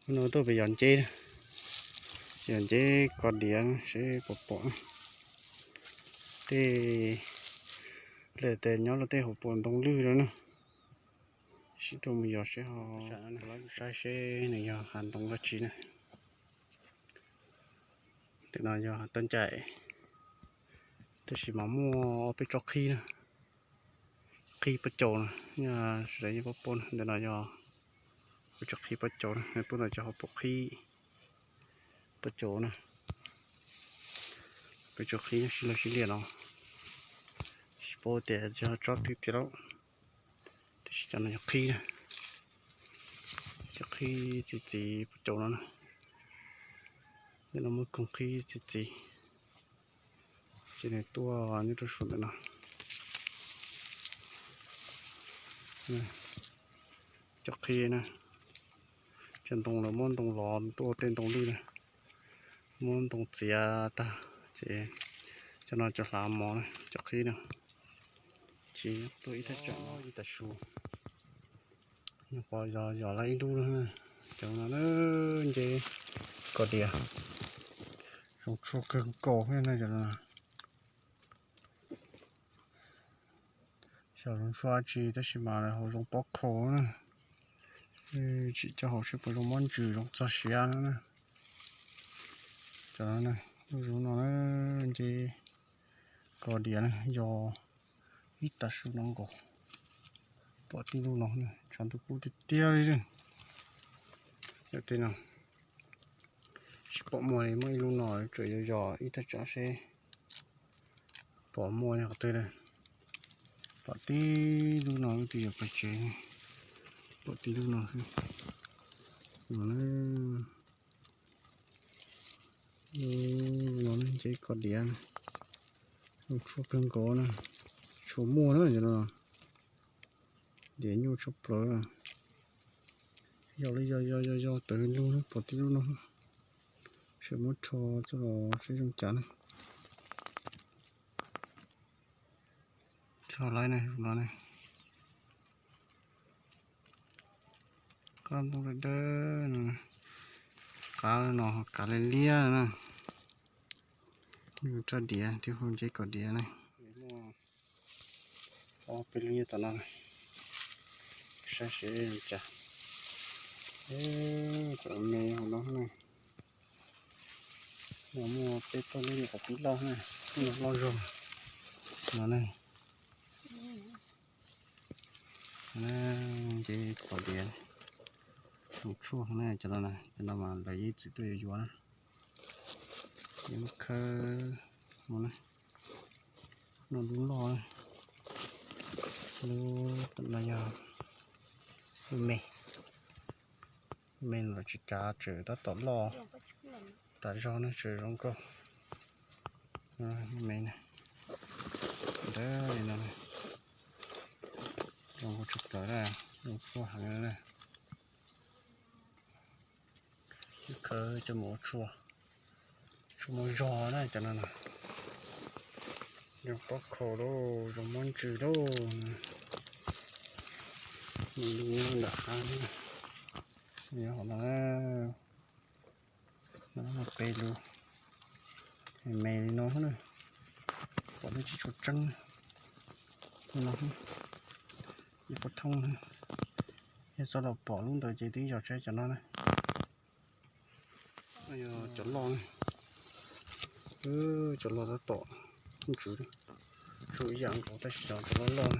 Hnub no tuaj pem yos nceb, yos nceb kos diav seb puas pom. Tej, lawv tias nyob rau tej hauv paus ntoo lwj no na. Sib tuaj mus yos seb ho, saib seb nws yog hav ntoo dab tsi na. Ntawm no yog hav toj ncaim, tab sis mas muaj ob peb tsob qhib na, qhib pob caus na, sawv daws yeej paub paub na. Ntawm no yog peb tsob qhib pob caus na, nws tuaj ntawm cov hauv paus qhib pob caus na. Peb tsob qhib sib lawg sib liam no, tsis paub tias yog tsob twg tiag lauj, tiam sis cov no yog qhib na, cov qhib txiv txiv pob caus no na. Ntawm no muaj koog qhib txiv txiv, ces nws tuaj nyob rau saum ntawm no. Cov qhib na, cov ntoo lawv muab ntoo lov tuaj tej ntoo lwj na, muab ntoo txiav tag ces cov no cov hlav mov na, cov qhib no. Ces tuaj ib thaj tsam ib tav su, nyuam qhuav yos yos lawm ib lub no, cov no na, nceb kos diav, zoo tshuaj kawg nkaus thiab na cov no. Xyov zoo tshuaj dab tsi tab sis mas lawv hauv zoo pob khaus na. Tsim coj hauv seb puas zoo muab ntsws zoo txog siav no na. Cov no, lub zoo no na, nceb kos diav na, yos ib tav su no nkaus, pom tib lub no, tshav ntuj kub tiag tiag li. Yog tej no tsis pom muaj li, muaj ib lub no, tseem yos yos ib thaj tsam seb pom muaj qhov twg na. Pom tib lub no, lub twg yog pawg tsev, pom tib lub no xwb. No na, nceb kos diav, zoo tshuaj kawg nkaus na, tsis tshua muaj na cov no, diav nyuaj tshaj plaws. Yos li yos yos yos yos tawm lug na, pom tib lub no, tseem muab rho coj los seb zoo cas na. Rho lawm na, no na, qab ntoo dawb dawb no, qav no qav liab liab na. Raj diav thiab, hu nceb kos diav na. Ob peb lub nyob tom no, saib seb li cas. Cov me hauv no na, no muaj peb plaub lub nyuam qhuav pib loj na, loj zog no na. Nceb kos diav, zoo tshuaj na cov no, cov no mas lawv yeej txiv tuaj yuav yuav na. Lub khawb no, lub loj, lub no yog lub me, lub me los tsis kav, tseem tab tom loj tas zog na, tseem zoo nkauj. Lub me na, nrab li no, zoo nkauj tshaj plaws, zoo tshuaj heev na. Ib khawb coj mus ua tshuaj, tshuaj muaj zog na cov no na. Zoo pob khaus lauj, zoo muab ntsws lauj. Nws nyob nram hav, nyob hauv no, no peb lub me li no na, pom lub tsis tshua tseeb no, ib puas thoob na. Yog txhob los pom lub ntawd ces twb yog tseb cov no na. Cov loj, cov loj tab tom ntsws, zoo ib yam nkaus tab sis cov loj loj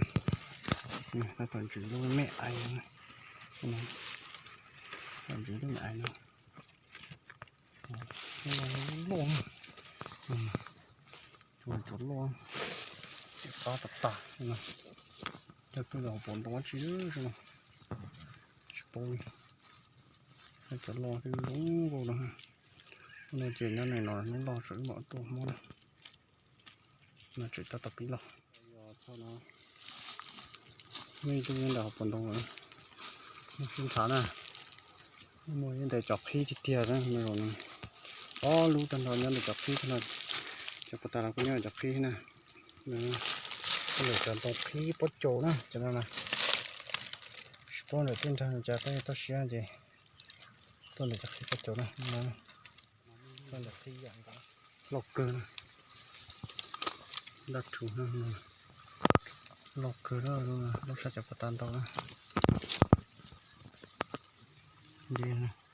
na, tab tom ntsws lub me ais no, tab tom ntsws lub me ais no. Loj, cov loj, txiv qab tas tas no. Coj tuaj los pom ntoo dab tsi no, tsis paub li. Cov loj twb zoo nkauj no. Hnub no ces nyob nws no, hnub loj tsam wb mam tuaj hmoob na. No tseem tab tom pib loj. Yog txog no, muaj ib lub nyob ntawm hauv paus ntoo, muaj sib ntshav na. Muaj ib ntawm cov qhib tiag tiag na, ob lub tag nrho nyob ntawm cov qhib tag nrho, cov puas tas los kuj nyob ntawm cov qhib na. Lawm cov ntoo qhib pob caus na cov no na. Tsis paub ntawm tej nrag cas, tab yog toj siab ces Tuaj ntawm cov qhib koj caum na, loj kawg na. Dab rhuv no, loj kawg, loj sab cov pas tas ntau na. Nce,